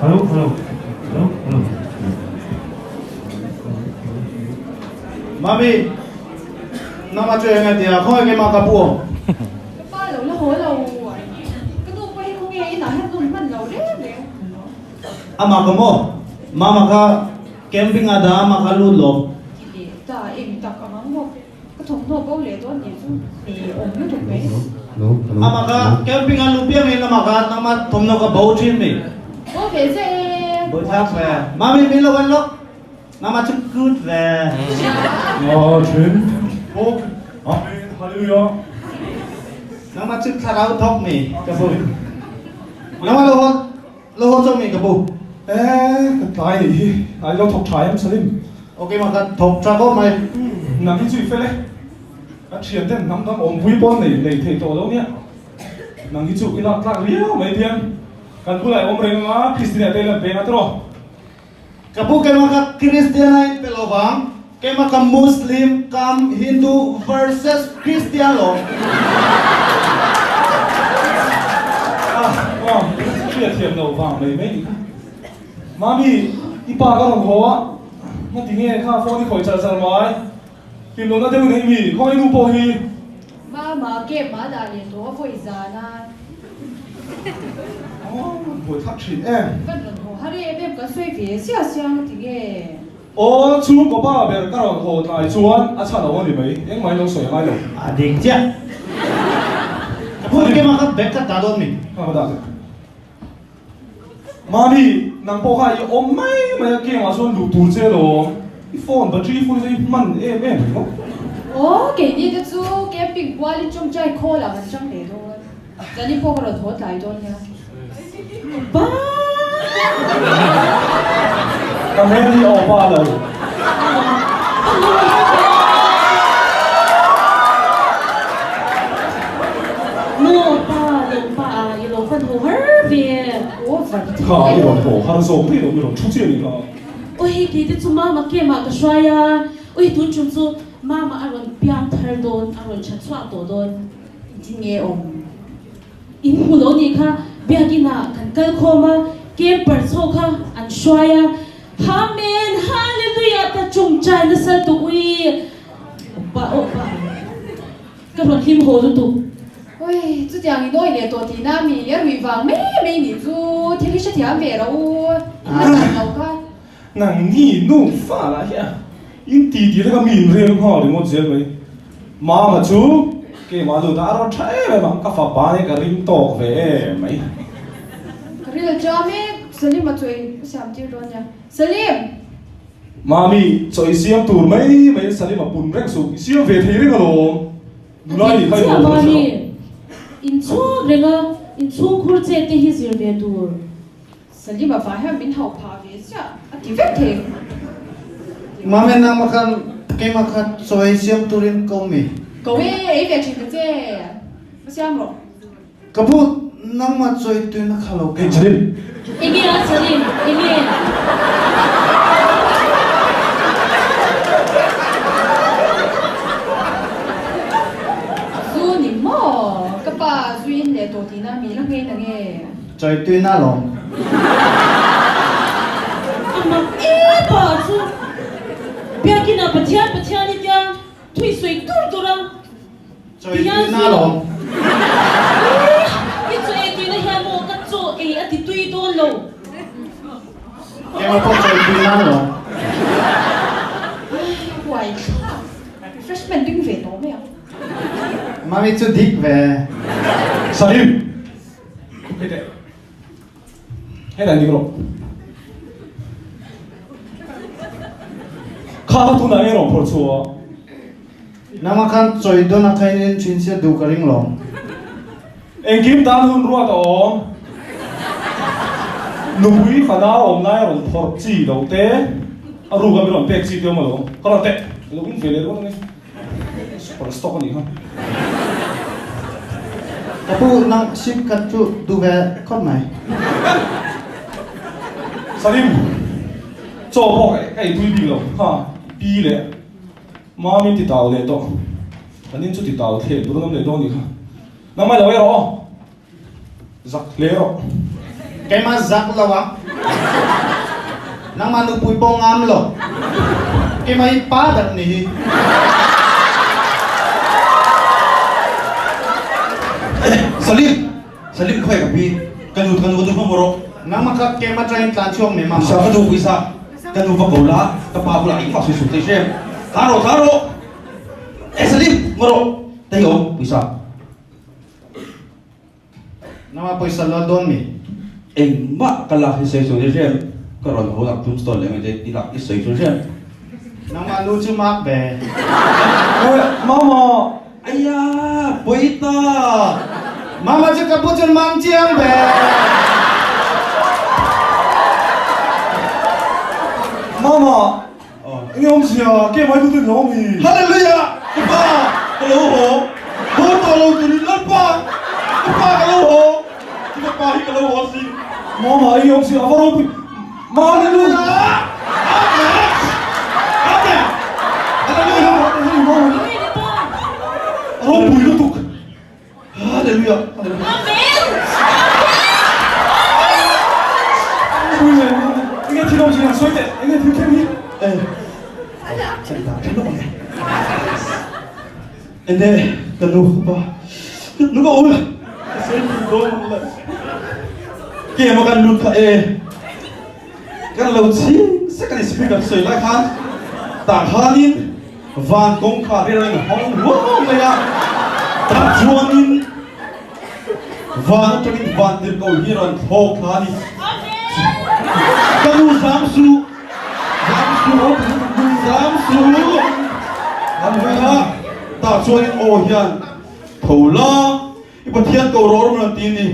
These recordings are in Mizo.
Hello hello hello hello. Mami, nangmah chu eng nge tia khawngaih keimah ka pu awm? Ka pa lo la haw lo. Ka nu pawh hi khawnge inah hian nun hman lo reng reng. Amah ka maw? Mama kha camping ah dah amah kha lut lo. Ti leh ta eng tak ang ang maw? Ka thawmhnaw bo leh dawn nih chu ei awm lutuk mai. Amah kha camping a luh piang in amah kha nangmah thawmhnaw ka bo thin mi. Bo ve che e. Bo thlak ve. Mami min lo en lawk. Nangmah chu good ve. Aw thin. Bawk. Amen. Hallelujah. Nangmah chu thlarau thawk mi ka bu. Nangmah lo haw lo haw chawk mi ka bu. Eh, ka tlai nih hi. Ai lo thawk tha em Salim? Ok mà ka thawk tha khawp mai. Nang hi chu i fel e. Ka thian ten hnam dang awmpui pawn nei nei thei tawh lo nia. Nang hi chu i lak tlak riau mai tiang. Kan bulah i awm reng anga Christina te lan peng a tiraw. Ka pu keimah ka Christian a in pe lo vang, keimah ka Muslim kam Hindu versus Christian lo. Ah, aw, hriat thiam lo vang mai mai nih kha. Mami, i pa ka rawn haw a, ngati nge kha phone i khawih char char mai? Hlim lohna deuh nei mi, khawngaih nu pawh hi. Mama, game a dah leh tawh a vawi zan a. Aw, buai thlak thin em. Kan rawn haw har em em kan sawi ve siah siah ngati nge? Aw, chhungkaw pa ber ka rawn haw tlai chuan a chhan lo a ni mai, engmah in lo sawi a ngai lo. A ding chiah. Ka phone game a kha bag kha dah dawn mi? Kha ka dah teh. Mami, nang pawh kha i awm mai mai a game ah chuan luh tur che alawm. I phone battery full chu i hman em em mai maw? Aw, keini te chu camping kualin tawngtai khawl ah kan chang leh dawn. Zanin pawh ka rawn haw tlai dawn nia. Bye! Ka hmel hi a aw pa lo. Maw pa lo pa a i lo van haw har ve. Kha i rawn haw har zawk daih lo i rawn thu chiah ni kha. Aw hei kei te chu mama kem ah ka hruai a, aw hei tun tum chu mama a rawn piang thar dawn a rawn tha chhuak tawh dawn. Engtin nge awm? In hmu lo nih kha biakin ah kan kal khawm a, camper chho kha an hruai a, Amen Hallelujah ta chungchai nasa tuk ui Awpa awpa ka rawn hlim haw lutuk. Oi chutiang i nawi leh tawh tihna mi a ruih vang mai mai nih chu thil hi hrethiam ve rawh u in la chak lo kha. Nang ni nu fa lah hi a in ti ti hlek a mi in rel nghal ringawt zel mai. Mama chu keimah lut a a rawn tha em em ang ka fapa nia ka ring tawk ve em mai. Ka ril a cham e Salim a chaw in ka siam tir dawn nia Salim! Mami chaw i siam tur mai mai in Salim a pun reng suh i siam ve thei reng alawm nula i nih kha i Chiah haw tur Mami hre lo. Inchhung reng a inchhungkhur chet te hi zir ve tur. Salim a vah hian min hauh phah ve chiah a ti vek thei. Mame nangmah khan keimah kha chaw ei siam turin ko mi? Ko e, ei ve thin ta che. Va siam rawh. Ka pu, nangmah chaw ei tuina kha lo Hey Salim! Enge a Salim? Enge? Zu ni maw? Ka pa zuin leh tawh tihna mi la ngei na nge? Chawi tui na lawm. A mak e pa chu Biakin ah Pathian Pathian hi tia thui sawi tur tur a. Chawi tui na lawm. I chaw ei tui na hian maw ka chaw ei a ti tui dawn lo. Keimah pawh chawi tui na lawm. Huai thlak. Refreshment ding ve tawh mai ang. Mami chu dik ve. Salim. Hei teh. Helai dik rawh. Kha kha tunah nge rawn phawrh chhuah? Nangmah khan chawi dawn a khain in thin sia duh ka ring lo. Engkim tan hun ruat a awm. Nupui fanau awm lai a rawn phawrh chi lo te, a ruk a min rawn pek chi te awm alawm. Ka rawn teh. Lo in ve leh ruat ange. Super stock a nih kha. Ka pu nang sim khat chu duh ve khawp mai. Salim, chaw pawh ka ei tui bik lo kha pi leh mami ti tau leh tawh. Kan in chu ti tau thleh tur an awm leh dawn nih kha. Nangmah lo ei rawh aw. Zak hle rawh. Keimah zak lo a. Nangmah nupui pawh ngam lo. Keimah hi pa ber ni hi. Salim! Salim khawi ka pi. Ka nu ka nu ka nu hmang rawh. Nangmah kha keimah tangin tlan chhuak mai mama. Puisa ka nu puisa. Ka nu va ko la ka pa bulah engmah sawi suh thei hrem. Tlan rawh tlan rawh. Eh Salim! Ngaw rawh. Tei awm puisa. Nangmah pawisa la dawn mi? Engmah ka lak hi sawi chu ni hrem, ka rawn haw lak tombstone leh mai te i lak i sawi chu hrem. Nangmah nu chu mak ve. Eh, mama! Aya, pawi ta! Mama chu ka pu chu mang chiang ve. Mama! Enge awmzia, ke mai lutin lo mi? Hallelujah! Ka pa ka lo haw, haw tawh lo turin Lalpa, ka pa ka lo haw, ka pa hi ka lo haw si. Mama enge awmzia, a va ropui. Hallelujah! Amen! Amen! Hallelujah! Ropui lutuk. Hallelujah! Amen! Enge thil awm zia sawi teh, enge thil thleng hi? Eh, chan dan thleng lawk ang e. Enge ka nu pa, ka nu ka ul, ka sawi thei dawn ang le. Ke maw kan lut kha e. Kan lo chhing sek a ni speaker sawi lai khan tah khanin van kawngkhar hi a rawn hawng huau mai a, tah chuanin van atangin van tirhkoh hi a rawn thlawk thla a ni. Ka nu zam suh, zam suh, zam suh, an hawi a, tah chuanin aw hian tho la, i Pathian ko rawh rawh rawn ti a ni.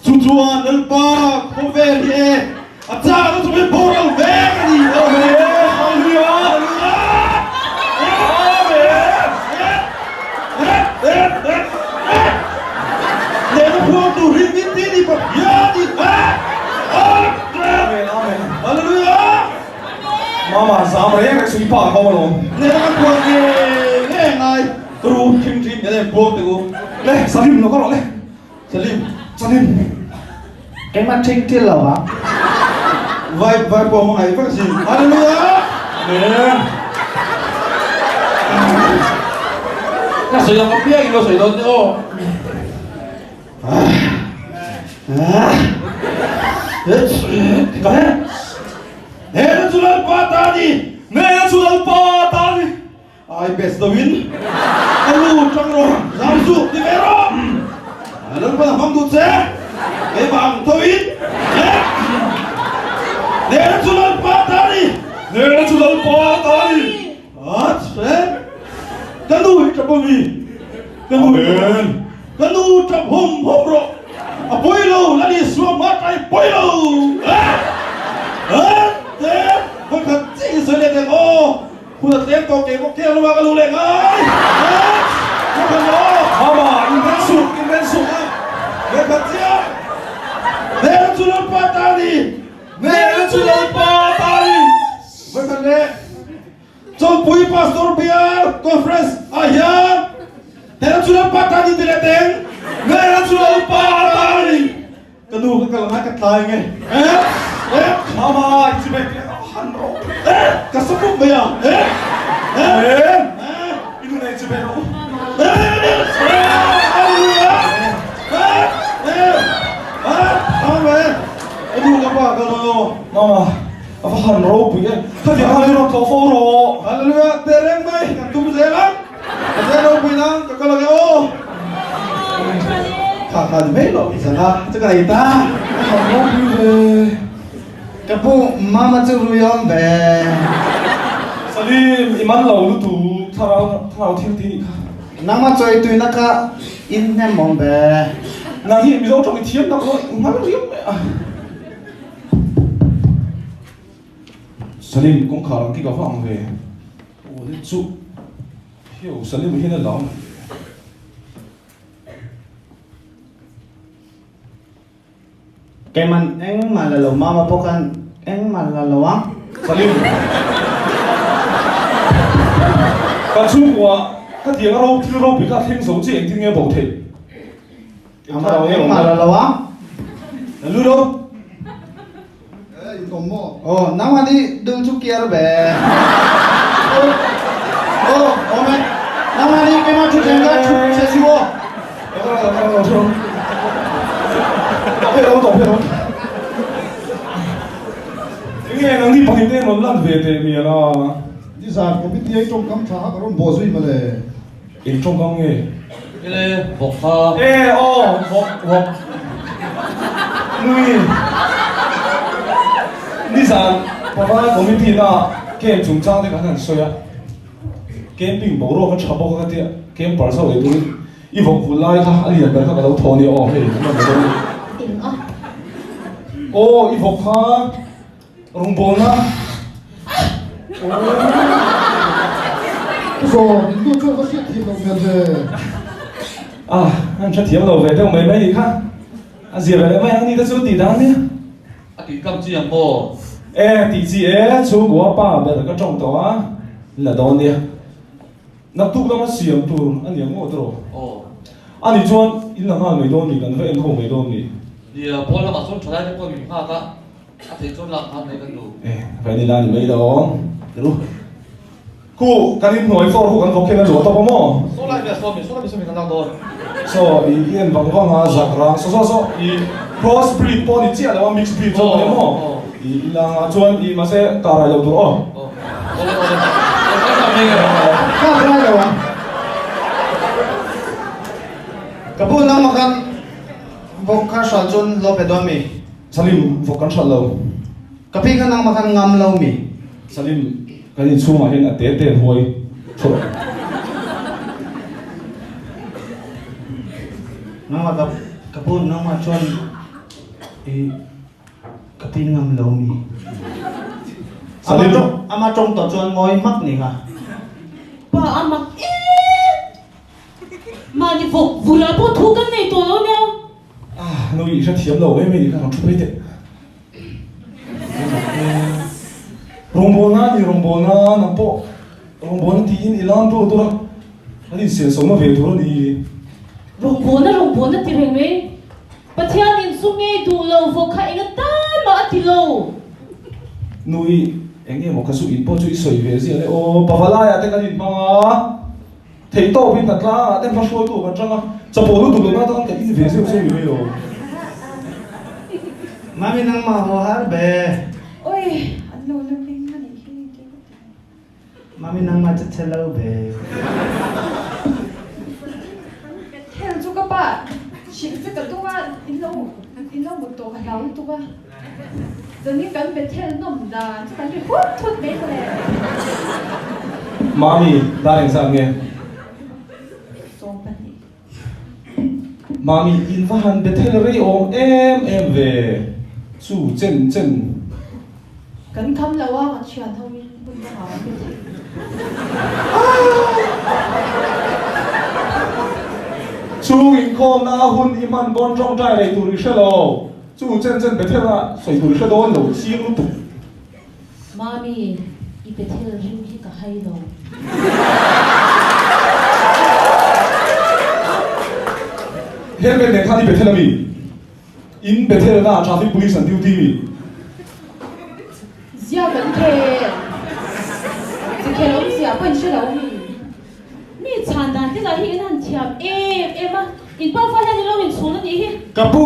Chu chuan Lalpa khawvel hi e a chahna chu min boral vek a ni. Amen! Hallelujah! Amen! Lehna phuang tur hi min ti ni Pathian i Amen! Amen! Hallelujah! Mama zam reng reng suih pa ka awm alawm. Lehna kan phuang nge nge ngai ru thing thin kan en phuang teh u. Le Salim lo ka rawh le. Salim. Salim. Keimah thing thil lo ah. Vai vai pawh hmangaih vek asin. Hallelujah. Amen. Ka sawi ang apiang in lo sawi dawn teh aw. Ka he. Nena chu Lalpa ta ni. Nena chu Lalpa ta ni. Ai best lo in ka lu tang rawh zam suh ti ve rawh Lalpa hmang duh che keimah ang tho in Nena chu Lalpa ta ni Nena chu Lalpa ta ni A che ka nu hi tap ami ka nu ka nu tap hum hum rawh a pawi lo Lal Isua hma tai pawi lo a te vawikhat chiah in sawi leh teh aw Hun a tlem tawh kei bawk keng lova ka lu leh ngai. Mama, inven suh, inven suh. Lehkha chiah. Nena chu Lalpa ta a ni. Nena chu Lalpa ta a ni. Vawikhat leh Chawlhpui Pastor Bial Conference ah hian Nena chu Lalpa ta a ni ti leh teng. Nena chu Lalpa ta a ni. Ka nu ka kal ngai ka tlai nge. Eh eh Mama i chu bek han rawh. Eh ka sa pum mai a. Eh eh Eh i nu nei chu bek rawh. Eh eh hallelujah. Eh eh eh amen. Ka nu ka pa ka lo no. Mama a va han ropui e. Khatiang han i rawn tlawh fo rawh. Hallelujah te reng mai kan tum zel ang. Ka zel ropui nang ka kal ang e aw. Kha kha ni mai lo zan a chu ka nei ta. Ka ropui ve. Ka pu mama chu rui awm ve. Salim i man lo lutuk thlarau thlarau thil ti nih kha. Nangmah chawi tuina kha in hnem awm ve. Nang hi Mizo tawng i thiam tak lo ngal riau mai a. Salim kawngkhar ang khi ka va ang ve. Aw chu hiu Salim hian a lam. Keiman engmah la lo mama pawh khan engmah la lo ang. Salim kan chhungkua ka tiang a ro thil ropui kha a thleng zo chiah engtin nge bo theih. Amah engmah la lo ang. Lu lo. Aw, nangmah nih dul chu kiar ve. Aw, aw, awm e. Nangmah nih keimah ṭhutthleng kha ṭhut che si aw. Enge nang hi pahnih te rawn lan ve teh mial a. Nizan committee ai tawngkam tha ka rawn bawh zui mawle. Eng tawngkam nge? Ele vawk kha. E aw vawk vawk. Nui. Nizan pavalai committee na camp chungchang te kan han sawi a. Camping boruak a tha bawk a ka tia camper zauh leh turin i vawk vul lai kha a lian ber kha ka lo thaw ania aw hei an rawn dawn a ni. Eng a? Aw i vawk kha rawngbawlna aw. Zawm in tu chu ka hriat thiam loh hmel ve. Ah an hre thiam lo ve deuh mai mai nih kha a zia ve leh mai ang ni te chu tih dan nia. A tih kam chi ang maw? E, tih chi e, chhungkua pa ber ka tawng tawh a, la dawn nia. Naktuk lama siam tur a ni ang maw tawh? Aw. A nih chuan in la nghal mai dawn ni, kan va en ho mai dawn ni. Nia, pawn lamah chuan thalai te pawh min nghak a, a theih chuan lak nghal mai kan duh. E, va en ila ni mai lo. Ru. Khu, kan inhnuai floor khu kan vawk hian a luah tawp a maw? Saw lai vel saw mi, saw lai mi saw mi kan lak dawn. Saw, i i en vang vang a, zak rang, saw saw saw, i cross breed pawh ni chiah lo a, mix breed zawk a ni maw? I i lang a, chuan i mahse kar rai lo tur aw. Awle awle, kan kap mai nge. Kap rai lo ang. Ka pu nangmah khan vawk kha hral chuan lo pe dawn mi? Salim, vawk kan hral lo. Ka pi kha nangmah khan ngam lo mi? Salim, kan inchhungah hian a te te huai thawh. Nangmah ka ka pu nangmah chuan i ka pi ngam lo mi? Salim. Ama tawng tawh chuan ngawi hmak ni kha. Pa a mak em! Mahni vawk vula pawh thu kan nei tawh lo nia. Ah, no i hrethiam lo em em i kha rawn thu phei teh. Rawngbawlna a ni rawngbawlna nang pawh rawngbawlna tiin i lam tur tur a an insiamsawmna ve tur a ni. Rawngbawlna rawngbawlna ti reng mai. Pathianin chu ngei duh lo vawk kha enga tan mah a ti lo. Nui, eng nge maw ka zu in pawh chu i sawi ve ziah le aw, Pavalaiah te kan inhmang a. Theih tawp in hna tlangah te hma hruaitu kan chang a, chapo lutuk lohna atan ka in ve zeuh zeuh mai lo. Mami nangmah haw har be. Oi, an lo la meng a nih hi ti ka ti. Mami nangmah che che lo be. Hel chu ka pa hrilh che ka tum a, in lo in lo mut tawh ka hlau lutuk a. Zanin kan Bethel nawm dan chu kan ri hut hut mai mawle. Mami, dar engzat nge? 12. Mami, in va han Bethel rei awm em em ve chu chen chen. Kan kham lo a, kan thian ho in hmun dangah kan Bethel. Chung inkhawmna hun i hman pawn tawngtai rei tur i hre lo. Chu chen chen Bethel a sawi tur i hre dawn lo chiang lutuk. Mami, i Bethel rim hi ka hai lo. Helmet nen khan i Bethel ami? In Bethel na traffic police an duty mi? Zia kan khel. Chi khel awm zia pawh in hre lo mi? Mi chhan dan te lah hi in han thiam em em a, in pa fa hian in lo inchhun a nih hi. Ka pu,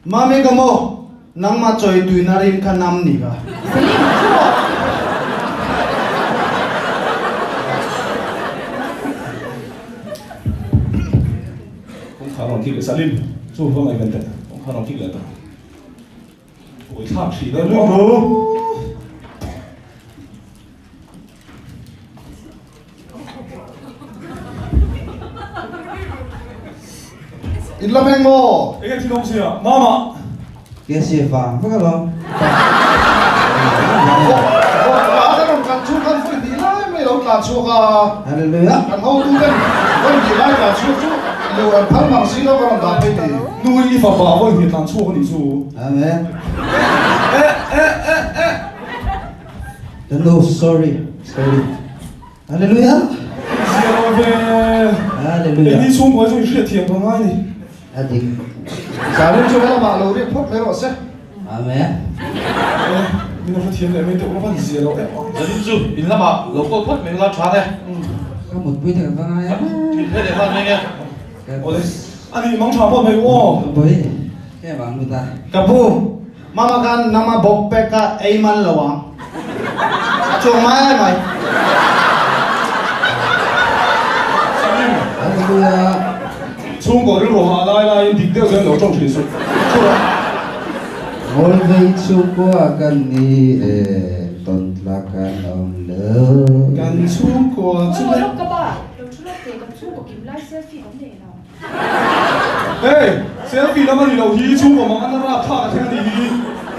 Mami ka maw, nangmah chawi tuina rim kha nam ni ka. Salim, thu rawh. Kawngkhar rawn kik leh Salim, chu va ngaihven teh, kawngkhar rawn kik leh ta. Kawi thlak hrih dawn maw. In la meng maw? Enge thil awm sia? Mama! Kesi vang vek alawm. Vawkpa kan rawn kal chu kan vawi hnih lai mai lo tlan chhuak a. Hallelujah. Kan hotu ten vawi hnih lai tlan chhuak chu lu an phal mang si lo ka rawn dah phei ni. Nui i fapa vawi hnih tlan chhuak a nih chu. Amen. Eh eh eh eh. Ka nu sorry sorry Hallelujah. Zia lo ve. Hallelujah. Keini chhungkua chu i hriat thiam ka ngai ni. A dik. Zanin chu helamah lo riak phawt mai rawh se. Amen. Min lo hrethiam leh mai teh u, ka van zia lo em ang. Zanin chu in lamah lo call phawt mai ula tha ne. Ka mutpui te ka va ngai a. Thin hle leh nghal mai nge. Awle, a nih mang tha pawh mai u aw. Bawi, hei vang lut a. Ka pu, mama khan nangma bawk pek kha ei man lo ang. A chuang mai mai. Salim. Hallelujah. Chhungkaw rilru hah lai laiin dik deuh hian lo tawng thin suh. Thu rawh. Ngawlvei chhungkua kan ni e, tawn tla kan awm lo. Kan chhungkua chu Aw lawk ka pa, lo thu lawk teh kan chhungkaw kim lai selfie kan nei lo. Hey, selfie lam a ni loh hi, chhungkaw mang an rap thlak a thleng a nih hi.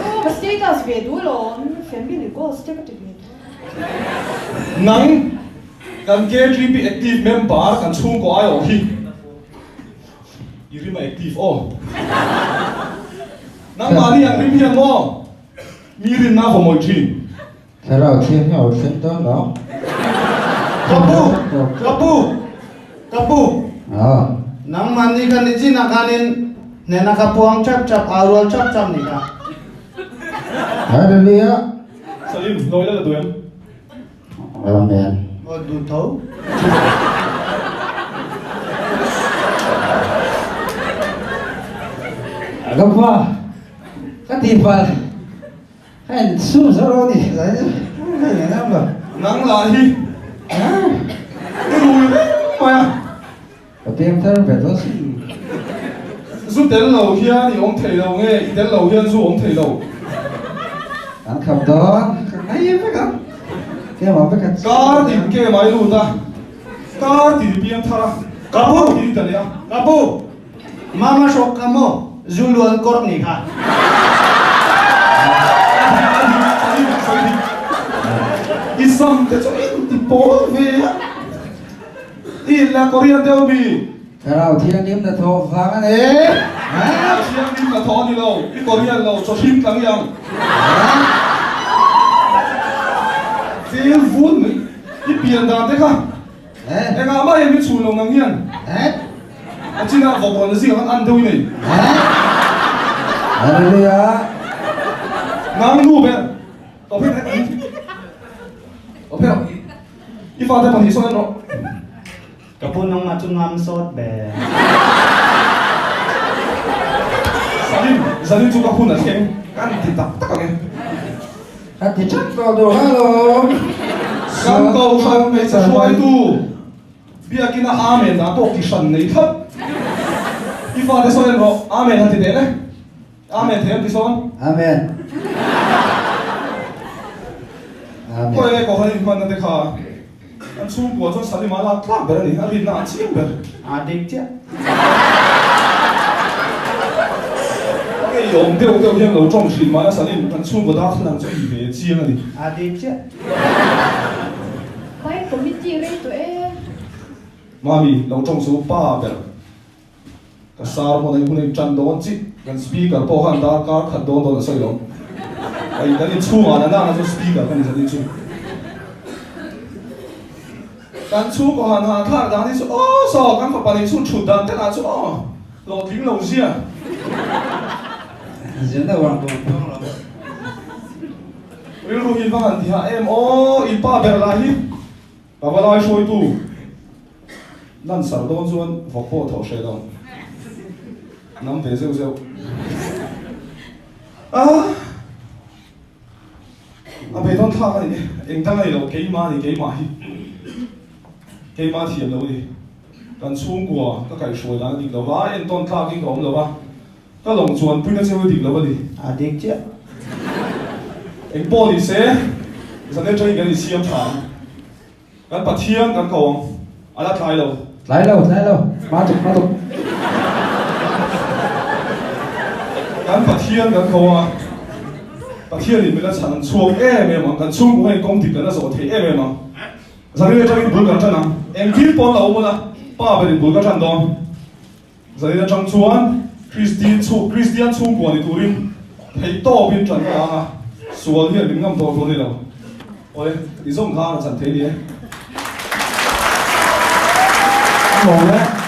Aw ka status ve duh lawm, family goals te ka ti ve duh. Nang kan KTP active member kan chhungkaw aiawh hi. I rim a active aw. Nangmahni ang rim hian maw mi rinna vaw mawih thin. Thlarau thiam hi a awr thleng dawn lo. Ka pu, ka pu, ka pu. Aw. Nangmahni kha nichinah khanin hnena ka puang tap tap, au rual tap tap ni kha. Hallelujah. Salim, lawi la la duh em? Amen. Aw duh tho. Ka pa, ka ti pal. Ka en sum zo lo ni. Zai chu ka en ngam lo. Nang lah hi i rui reng mai a. Ka piang thar ve dawn sin. Zu tel lo hian i awm thei lo nge i tel lo hian zu awm thei lo. An khap dawn ka ngai vek ang. Keimah vek a. Kar tin ke mai lut a. Kar tin i piang thar a. Ka pu. Kar tin i ta leh a. Ka pu. Mama hrawk ka maw zu luan kawr ni kha. I sam te chu in ti pawl ve a. I la Korean deuh mi. Thlarau thianghlim na thawh vang a ni. Thlarau thianghlim na thawh a ni lo. I Korean lo chaw hlim tlang i ang. Feel vun mai. I pian dan te kha. Engah mah hian min chhun lo nang hian. A chinah vawk rawn zing ang an deuh i nei. Hallelujah. Nang nu ber. Tawp phei tawp phei. I fate pahnih sawn en rawh. Ka pu nangmah chu ngam sawt be. Salim, zanin chu ka hun a thleng kan ti tak tak ang e. Kan ti chat tawh duh ha lawm. Kan kohhran hmeichhe hruaitu Biakina Amen dah pawh ki hran nei thlap. I fate sawn en rawh, Amen han ti teh le. Amen thei an ti sawn. Amen. Amen. Khawi nge kohhran inhmanna te kha an chhungkua chuan Salima a lak tlak ber a ni, a rinna a chiang ber. A dik chiah. Hei awm deuh deuh hian lo tawng thin mahna Salim kan chhungkaw darthlalang chu i ve chiang a ni. A dik chiah. Vai committee rei tawh e. Mami, lo tawng chu pa ber. Ka sar hmun a hun a intan dawn chi, kan speaker pawh khan darkar khat dawn dawn a sawi lo. Hei kan inchhungah na nana chu speaker ka ni zan hi chu. Kan chhungkaw han han thlak dan hi chu aw saw kan fapa nih chhun thut dan te lah chu aw hlawhtling lo zia. Zirna vang tur phawng lo. Rilru hi vang an ti hah em aw in pa ber lah hi. Ka va lai hruaitu lan sar dawn chuan vawk pawh thawh hreh lo nam ve zeuh zeuh a, a beidawn thlak a ni eng dang a ni lo keimah a ni keimah hi keimah thiam lo a ni kan chhungkua ka kaihhruai dan a dik lo va entawn tlakin ka awm lo va. Ka lawng chuan puina cheu a dik lo a ni. A dik chiah. Eng pawh ni se, zan atangin kan insiam tha ang. Kan Pathian kan ko ang. A la tlai lo. Tlai lo, tlai lo. Hma tuk, hma tuk. Kan Pathian kan ko ang a. Pathianin min la chhan an chhuak em em ang. Kan chhungkua hian kawng dik kan la zawh thei em em ang. Zanin atangin bul kan tan ang. Engtin pawn la awm ula, Pa berin bul ka tan dawn. Zanin atang chuan Kristian chhung Kristian chhungkua ni turin theihtawpin tan ka ang a, sual hian min ngam tawh tur a ni lo. Awle, i zawng kha a rawn chan thei ni e. A mawng e.